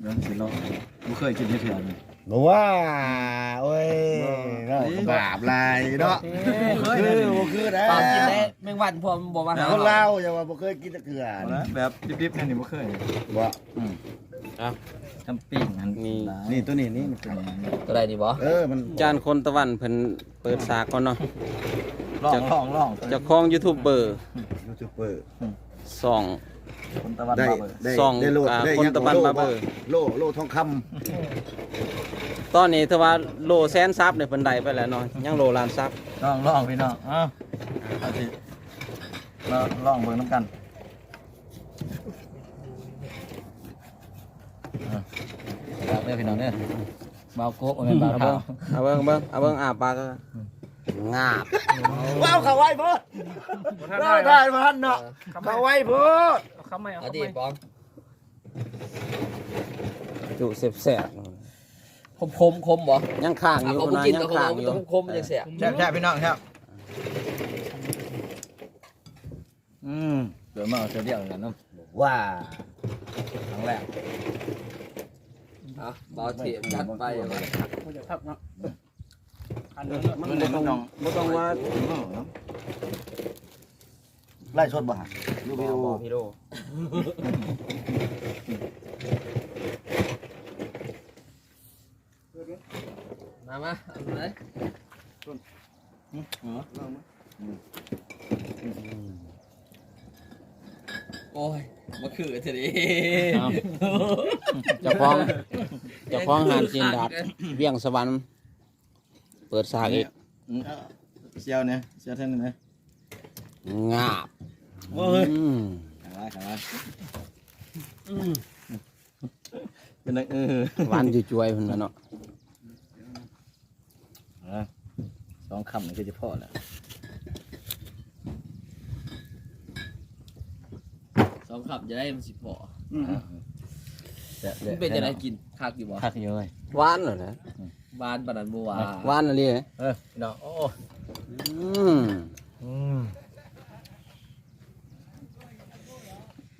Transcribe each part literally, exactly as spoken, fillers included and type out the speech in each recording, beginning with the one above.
เดี๋ยวสิลอง บ่เคยกินจักเทื่อนี่ บ่ว่า โอ้ย บ่ เนาะ นี่ บาปหลายเนาะ เอ้ย คือ บ่คือนะ ปากกินได้ แมงวันพร้อมบ่มาหา คนลาวอย่าว่าบ่เคยกินจักเทื่อ บ่นะ แบบดิบๆ นี่ นี่บ่เคย บ่ อืม เอ้า ทำปิ้งหั่น นี่ นี่ตัวนี้ นี่ ตัวนี้ ตัวใดนี่บ่ เออ มัน จานคนตะวันเพิ่นเปิดสากก่อนเนาะ ลอง เจ้า ลอง ลอง เจ้าของยูทูบเบอร์ ยูทูบเบอร์ อืม ช่อง คนตะวัน ได้ บาร์เบอร์ ได้ ช่อง ได้โล อ่า ได้ คนตะวัน โล บาร์เบอร์ โล โลทองคำ ตอนนี้ถือว่าโลแสนซับเนี่ยเพิ่นได้ไปแล้วเนาะ ยังโลล้านซับ ลอง ลอง พี่น้อง เอ้า เอาสิ มาลองเบิ่งนำกัน อ่ะ ฝากเด้อพี่น้องเด้อ บ่าวโกะ บ่แม่นบ่าวเฒ่า เอาเบิ่ง เอาเบิ่ง เอาเบิ่ง อ้าปาก งาบ ว้าว เข้าไวโพด บ่ทันได้ ว้าว ได้บ่ทันเนาะ เข้าไวโพด เอาคำใหม่ เอา เอา คำ ดิ ใหม่ ปอง จุแซ่บๆ ขมๆ ขมบ่ ยังค้างอยู่ อ่ะ ขอบคุณ นะ กิน ยังค้างอยู่ ขอบคุณ ขมๆ ยังแซ่บ แซ่บๆ พี่น้องครับ อืม เกิดมาเทื่อเดียวกันเนาะ ว้า ครั้งแรก อ่ะ บ่าวเทพจัดไป มันจะทับเนาะ อันนี้ มันบ่ต้อง บ่ต้องว่า ไลฟ์สดบ่ฮะ หรือวิดีโอ บ่ วิดีโอ มา มา เอาเลย อืม อืม โอ้ย บ่คือเทื่อเด้ เอ้า เจ้าของ เจ้าของร้านจีนดาด เวียงสวรรค์ เปิดสากอีก อืม เสี่ยวเนี่ย เสี่ยวแท่นเนี่ย งาบ โอ้ย อืม ขาดว่า ขาดว่า อืม เป็นนัก เออ หวานจุ่ยๆ เพิ่นว่าเนาะ อ่ะ สองคำนี่คือจะพอแล้ว สองคำจะได้มันสิพอ อืม อ่ะ มันเป็นจังได๋กิน คักอยู่บ่ คักอยู่เว้ย หวานเหรอนะ หวานปานนั้นบ่ว่า หวานอีหลี เออ พี่น้อง โอ้ อืม อืม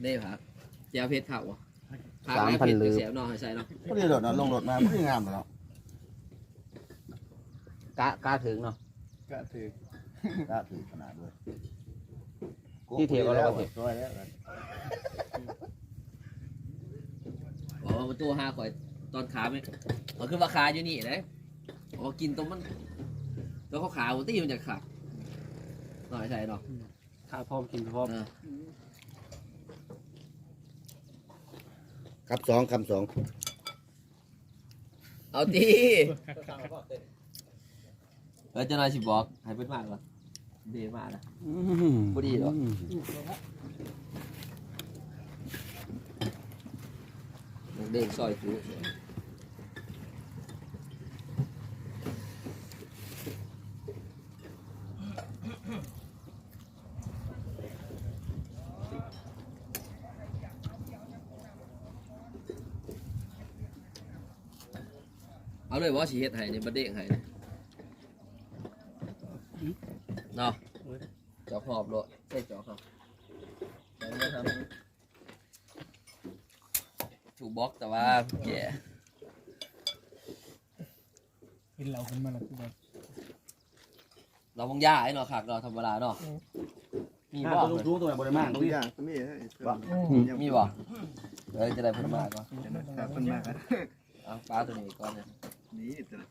เด้ผัก แจ่วเผ็ดคักบ่ ผัก สามพัน เผ็ด ลืม แซ่บเนาะ ให้ใส่เนาะ พอดีโลดเนาะ ลงโลดมา พอดีงามเลยเนาะ กะ กะถืกเนาะ กะถืก กะถืกขนาดเลย ที่เทเอาแล้วก็เท ช่วยแล้ว บอกว่ามันโทรหาข่อยตอนขาไม่ ข่อยคือว่าขาอยู่นี่นะ บอกว่ากินตรงมัน แล้วเขาขาบ่ตี้มันจะขาด หน่อยใส่เนาะ ขาพร้อมกินพร้อม เออ คำสอง คำสอง เอาติ เออ เจ้านายสิบอก ให้เพิ่นมาก่อน เด้มานะ อืม บ่ดีดอก อืม เด้งซอยจุ เอาเลยบ่ สิเฮ็ดให้นี่ บ่เด้งให้นี่ เนาะ จอกหอบโลด ใส่จอกครับ ถูกบล็อกแต่ว่าแก่ กินเหล้าขึ้นมาแล้วคือแบบ เราวางยาไอ้เนาะ คักเนาะ ธรรมดาเนาะ อืม มี อ่า บ่ ตัวสูงๆ ตัวไหนบ่ได้มาก ตรงนี้ ยากตรงนี้ บ่ อืม มีบ่ เดี๋ยวจะได้เพิ่นมาก่อน เดี๋ยวนะ ถ้าเพิ่นมาก่อน เอาปลาตัวนี้ก่อนเนี่ย นี่ตัว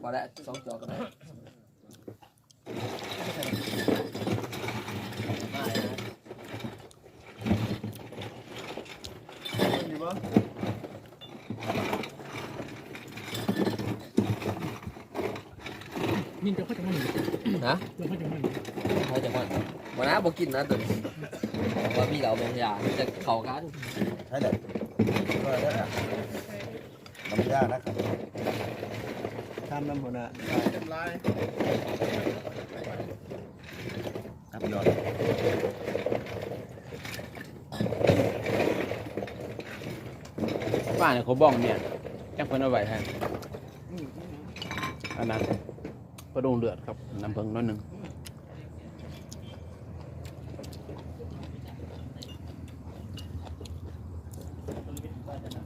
พอแล้ว สองจอกก็ได้ มินจะเข้าใจมัน ฮะ จะเข้าใจมัน เข้าใจมัน บ่นะ บ่กินนะตัวนี้ ว่ามีเหล้าบางอย่างมันจะเข้ากัน ใช่เลย น้ำยานะครับ ทำน้ำหัวหน้า ครับยอด ป้าเนี่ยเขาบ้องเนี่ย จังเพิ่นเอาไว้ให้ อันนั้น กระดูกเลือดครับ น้ำเพิ่งน้อยหนึ่ง มันเป็นว่าจะหนัก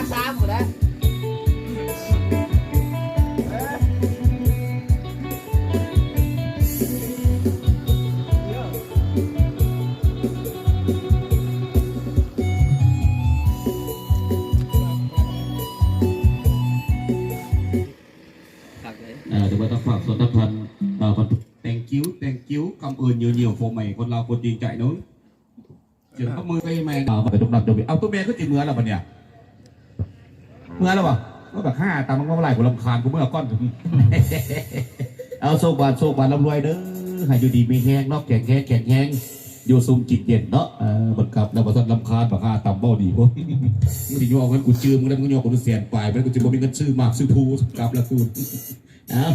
รักษาหมดแล้ว เอ่อแต่ว่าต้องฝากส่วนสำคัญเอ่อมัน thank you thank you กำเอิญเยี่ยวๆ for ใหม่คนลาวคนจริงใจเนอะเสียงปรบมือไปใหม่เอาไปตรงนั้นตรงนี้เอาตัวแม่ก็จิเมือแล้วบัดเนี่ยเมือแล้ววะก็แบบห้าตามมันก็ไล่กูรำคาญกูเมื่อก้อนเอาโชคบานโชคบานร่ำรวยเด้อให้อยู่ดีมีแฮงเนาะแข็งแฮงแข็งแฮงอยู่ซุ่มกินเย็นเนาะเออมันกลับแล้วมาสั่นรำคาญบักห้าตำเบ้าดีพวกมึงสิโยกเงินกูจืมมึงแล้วมึงโยกกูแสนปลายไปแล้วกูจะบ่มีเงินซื้อหมากซื้อภูกลับแล้วกู นะ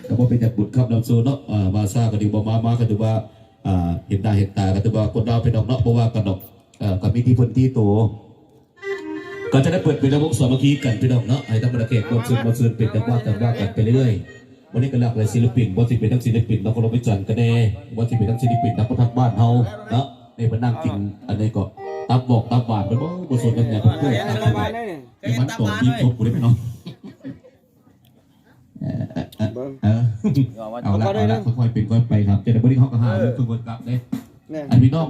ก็บ่เป็นจากบุญคำนำสู่เนาะอ่ามาซ่าก็ดีบ่มามาก็ถือว่าอ่าเห็นหน้าเห็นตาก็ถือว่าคนเราเป็นดอกเนาะเพราะว่ากันดอกเอ่อก็มีที่พื้นที่โตก็จะได้เปิดเป็นระบบสามัคคีกันพี่น้องเนาะให้ทั้งบรรดาแขกร่วมซึ่งมาซึ่งเป็นจังหวัดจังหวัดกันไปเรื่อยวันนี้ก็หลากหลายศิลปินว่าสิเป็นทั้งศิลปินนครหลวงวิจันทร์กันแน่ว่าสิเป็นทั้งศิลปินนักพัฒน์บ้านเฮาเนาะในมานั่งกินอันนี้ก็ตับบอกตับหวานไปบ่บ่สนกันอย่างเพื่อนตับหวานมันต่อที่ครบกูได้ไหมเนาะ เออเออเออ เบิ่ง เออเอาละเอาละค่อยๆเป็นค่อยไปครับจะได้บริหารก็หาเรื่องคนกลับเลย เนี่ย อันพี่น้อง